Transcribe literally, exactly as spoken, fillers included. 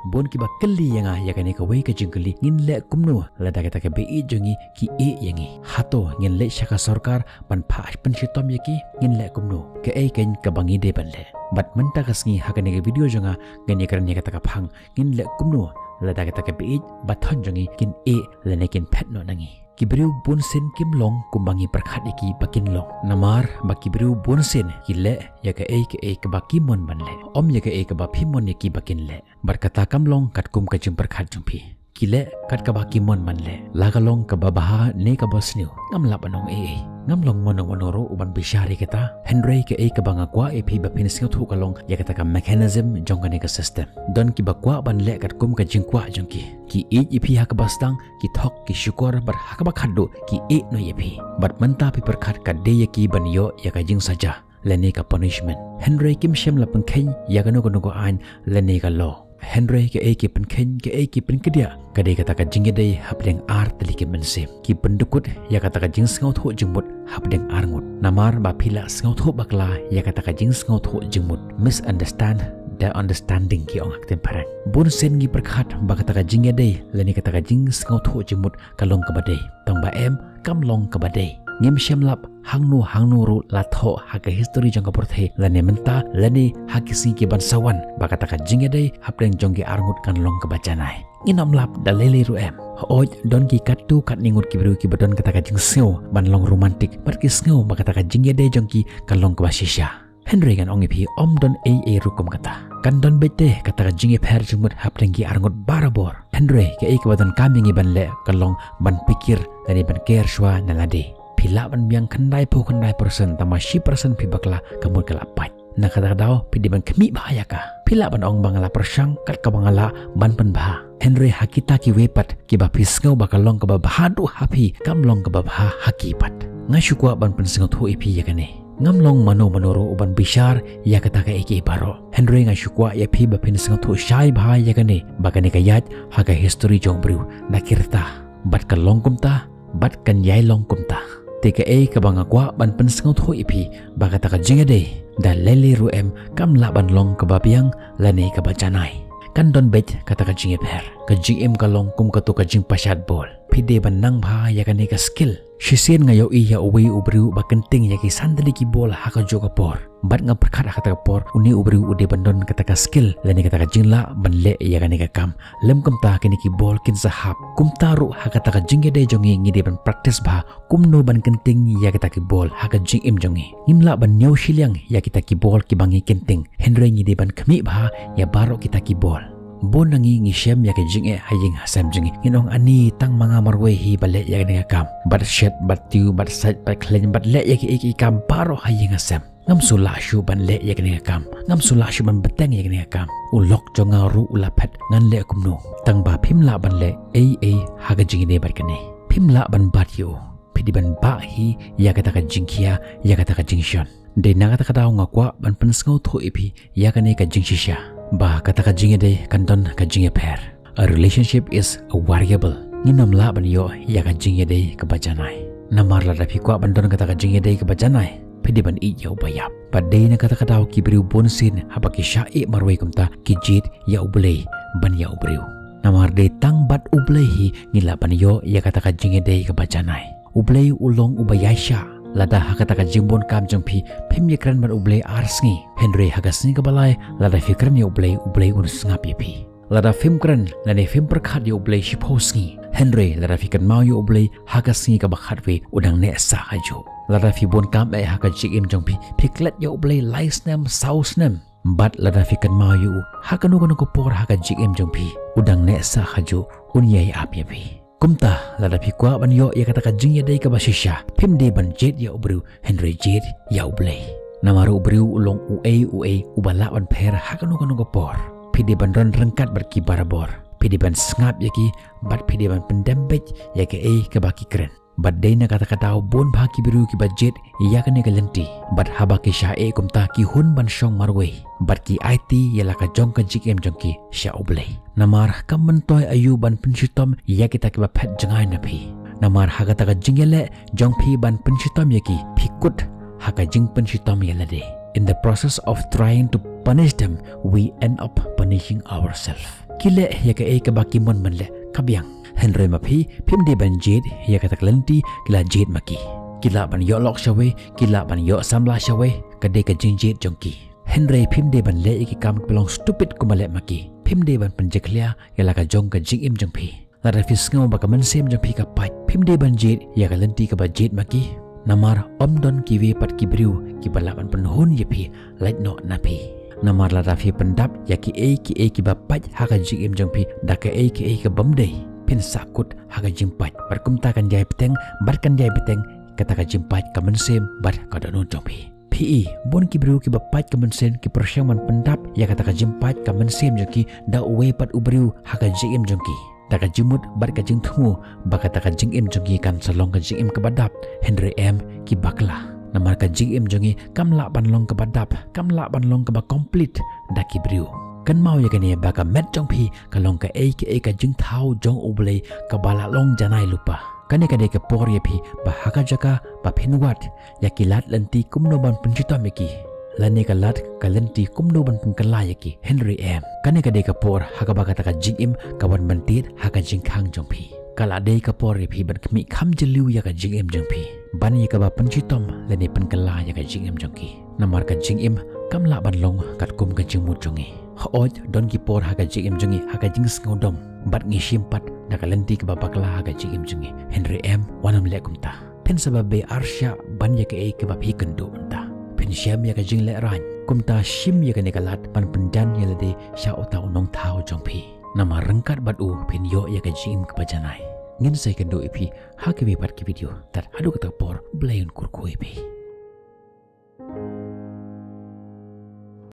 Bun kiba kylli ïa nga ïa kane kawei ka jingkylli, ngin leh kumno lada kita kiba ïeit jong ngi ki ïeh ïa ngi? Hato ngin leit sha ka sorkar ban phah pynshitom ïa ki? Ngin leh kumno? Kaei keiñ kaba ngi dei ban leh? Bad mynta ka sngi ha kane ka video jong nga ngin ïakren ïa kata ka phang, ngin leh kumno lada kita kiba ïeit ba thon jong ngi kin ïeh lane kin phet noh na ngi? Ki briew bunsien kim long kumba ngi pyrkhat ïa ki ba kin long. Namar ba ki briew bunsien ki leh ïa kaei kaei kaba ki mon ban leh, ym ïa kaei kaba phi mon ïa ki ba kin leh. Bad kata kam long katkum ka jingpyrkhat jong phi. Ki leh kat kaba ki mon ban leh, la ka long kaba bha ne kaba sniew. Ngam lah ban ong ei ei. Ngam long mano mano ruh uban bishar ïa kata. Hynrei kaei kaba nga kwah ïa phi ba phin sngewthuh ka long ïa kata ka mechanism jong kane ka system. Don kiba kwah ban leh katkum ka jingkwah jong ki. Ki ïeit ïa phi ha kaba sdang, ki thok, ki shukor, bad ha kaba khatduh ki ïeh noh ïa phi. Bad mynta phi pyrkhat ka dei ïa ki ban ïoh ïa ka jingsaja lane ka punishment. Hynrei kim shym la pynkheiñ ïa kano kano ka aiñ lane ka law. Hynrei kaei ki pynkheiñ, kaei ki pynkdiah, ka dei kata ka jingïadei hapdeng ar tylli ki mynsiem. Ki pyndukut ïa kata ka jingsngewthuh jingmut hapdeng ar ngut. Namar ba phi la sngewthuh bakla ïa kata ka jingsngewthuh jingmut. Misunderstand the understanding ki ong ha ka ktien phareng. Bunsien ngi pyrkhat ba kata ka jingïadei lane kata ka jingsngewthuh jingmut ka long kaba dei. Tang ba em, kam long kaba dei. Ngim shym lap hangno hangno ruh la thoh ha ka history jong ka pyrthei lane mynta lane ha ki sngi ki ban sa wan ba kata ka jingïadei hapdeng jong ki ar ngut kan long kaba janai. Ngin ym lap da lei lei ruh em. Hooid, don ki katto katne ngut ki briew kiba don kata ka jingsngew ban long romantic, bad ki sngew ba kata ka jingïadei jong ki kan long kaba shisha. Hynrei ngan ong ïa phi, ym don ei ei ruh kum kata. Kan don beit te kata ka jingïapher jingmut hapdeng ki ar ngut barabor. Hynrei kaei kaba donkam ïa ngi ban leh ka long ban pyrkhat lane ban ker shuwa na lade. Phi lah ban biang khyndai phew khyndai percent, tang ba shi percent phi bakla, ka mut ka la pait. Na kata ka daw phi dei ban khmih bha ïa ka. Phi lah ban ong ba nga la pyrshang kat kaba nga lah ban pynbha. Hynrei ha kita kiwei pat kiba phi sngew ba ka long kaba bha duh ha phi, kam long kaba bha ha ki pat. Nga shu kwah ban pynsngewthuh ïa phi ïa kane. Ngam long mano mano ruh uban bishar ïa kata kaei kaei baroh. Hynrei nga shu kwah ïa phi ba phin sngewthuh shai bha ïa kane, ba kane ka ïaid ha ka history jong u briew na ki rta. Bad ka long kumta, bad kan ïai long kumta. Te kaei kaba nga kwah ban pynsngewthuh ïa phi, ba kata ka jingïadei da lei lei ruh em kam lah ban long kaba biang lane kaba janai. Kan don beit kata ka jingïapher. Ka jingim ka long kum kato ka jingpashat bol. Phi dei ban nang bha ïa kane ka skill. Shisien nga ïohi ïa uwei u briew ba kynting ïa ki san tylli ki bol ha kajuh ka por. Bad nga pyrkhat ha kata ka por une u briew u dei ban don kata ka skill lane kata ka jinglah ban leh ïa kane ka kam. Lym kumta kine ki bol kin sa hap. Kumta ruh ha kata ka jingïadei jong ngi, ngi dei ban practice bha kumno ban kynting ïa kita ki bol ha ka jingim jong ngi. Ngim lah ban ñiew shiliang ïa kita ki bol kiba ngi kynting. Hynrei ngi dei ban khmih bha ïa baroh kita ki bol. Bun na ngi ngi shem ïa ka jingeh ha ïing ha sem jong ngi. Ngin ong ani tang ma nga marwei hi ba leh ïa kane ka kam. Bad shet, bad tiew, bad sait, bad khlaiñ, bad leh ïa kiei kiei ki kam baroh ha ïing ha sem. Ngam shu lah shuh ban leh ïa kane ka kam. Ngam shu lah shuh ban bteng ïa kane ka kam. U lok jong nga ruh u la phet, ngan leh kumno? Tang ba phim lah ban leh ei ei ha ka jingïadei bad kane. Phim lah ban bat ïa u. Phi dei ban bah hi ïa kata ka jingkhia, ïa kata ka jingshon. Dei na kata ka daw nga kwah ban pynsngewthuh ïa phi ïa kane ka jingshisha, ba kata ka jingïadei kan don ka jingïapher. A relationship is a variable. Ngin ym lah ban ïoh ïa ka jingïadei kaba janai. Namar lada phi kwah ban don kata ka jingïadei kaba janai, phi dei ban ïeit ïa uba ïap. Bad dei na kata ka daw ki briew bunsien haba ki shah ïeh marwei kumta ki jied ïa U Blei ban ïa u briew. Namar dei tang bad U Blei hi ngi lah ban ïoh ïa kata ka jingïadei kaba janai. U Blei u long uba ïaishah. Lada ha kata ka jingbun kam jong phi phim ïakren bad U Blei ar sngi, hynrei ha ka sngi kaba lai lada phi kren ïa U Blei, U Blei un sngap ïa phi. Lada phim kren lane phim pyrkhat ïa U Blei shiphew sngi, hynrei lada phi kynmaw ïa U Blei ha ka sngi kaba khatwei, u dang neh sah hajuh. Lada phi bun kam eh ha ka jingim jong phi, phi klet ïa U Blei lai snem, saw snem, bad lada phi kynmaw ïa u ha kano kano ka por ha ka jingim jong phi, u dang neh sah hajuh, un ïai ap ïa phi. Kumta lada phi kwah ban ïoh ïa kata ka jingïadei kaba shisha, phim dei ban jied ïa u briew, hynrei jied ïa U Blei. Namar u briew u long uei uei uba lah ban pher ha kano kano ka por. Phi dei ban don ryngkat bad ki barabor. Phi dei ban sngap ïa ki, bad phi dei ban pyndem beit ïa kaei kaba ki kren. Bad dei na kata ka daw bun bha ki briew kiba jied ïa kane ka lynti. Bad haba ki shah ïeh kumta ki hun ban shong marwei, bad ki aiti ïa la ka jong ka jingim jong ki sha U Blei. Namar kam myntoi aïu ban pynshitom ïa kita kiba phet jngai na phi. Namar ha kata ka jingïaleh jong phi ban pynshitom ïa ki, phi kut ha ka jingpynshitom ïa lade. In the process of trying to punish them, we end up punishing ourselves. Ki leh ïa kaei kaba ki mon ban leh ka biang. Hynrei ma phi, phim dei ban jied ïa kata ka lynti ki la jied ma ki. Ki lah ban ïoh lok shawei, ki lah ban ïoh samla shawei, ka dei ka jingjied jong ki. Hynrei phim dei ban leh ïa ki kam kiba long stupid kumba leh ma ki. Phim dei ban pynjakhlia ïa la ka jong ka jingim jong phi. Lada phi sngew ba ka mynsiem jong phi ka pait, phim dei ban jied ïa ka lynti kaba jied ma ki. Namar ym don kiwei pat ki briew kiba lah ban pynhun ïa phi lait noh na phi. Namar lada phi pyndap ïa kiei kiei kiba pait ha ka jingim jong phi da kaei kaei kabym dei, phin sahkut ha ka jingpait. Bad kumta kan ïai bteng, bad kan ïai bteng kata ka jingpait ka mynsiem bad ka dohnud jong phi. Phi i, bun ki briew kiba pait ka mynsiem ki pyrshang ban pyndap ïa kata ka jingpait ka mynsiem jong ki da uwei pat u briew ha ka jingim jong ki, da ka jingmut bad ka jingthmu ba kata ka jingim jong ki kan sa long ka jingim kaba dap. Hynrei em, ki bakla. Namar ka jingim jong ngi kam lah ban long kaba dap, kam lah ban long kaba complete da ki briew. Kynmaw ïa kane, ba ka met jong phi ka long kaei kaei ka jingthaw jong U Blei kaba la long janai lypa. Kane ka dei ka por ïa phi ba ha ka jaka ba phin wad ïa ki lad lynti kumno ban pynshitom ïa ki, lane ka lad ka lynti kumno ban pynkylla ïa ki, hynrei em, kane ka dei ka por ha kaba kata ka jingim ka wan ban tied ha ka jingkhang jong phi. Ka la dei ka por ïa phi ban khmih kham jylliew ïa ka jingim jong phi, ban ïa kaba pynshitom lane pynkylla ïa ka jingim jong ki. Namar ka jingim kam lah ban long katkum ka jingmut jong ngi. Hooid, don ki por ha ka jingim jong ngi ha ka jingsngewdom bad ngi shim pat da ka lynti kaba bakla ha ka jingim jong ngi. Hynrei em, wat nym leh kumta. Phin sa ba beh arshah ban ïa kaei kaba phi kynduh mynta. Phin shem ïa ka jinglehraiñ. Kumta shim ïa kane ka lad ban pynjan ïa lade sha uta u nongthaw jong phi. Namar ryngkat bad u phin ïoh ïa ka jingim kaba janai. Ngin sa ïakynduh ïa phi ha kiwei pat ki video. Tad haduh kata ka por, Blei un kyrkhu ïa phi.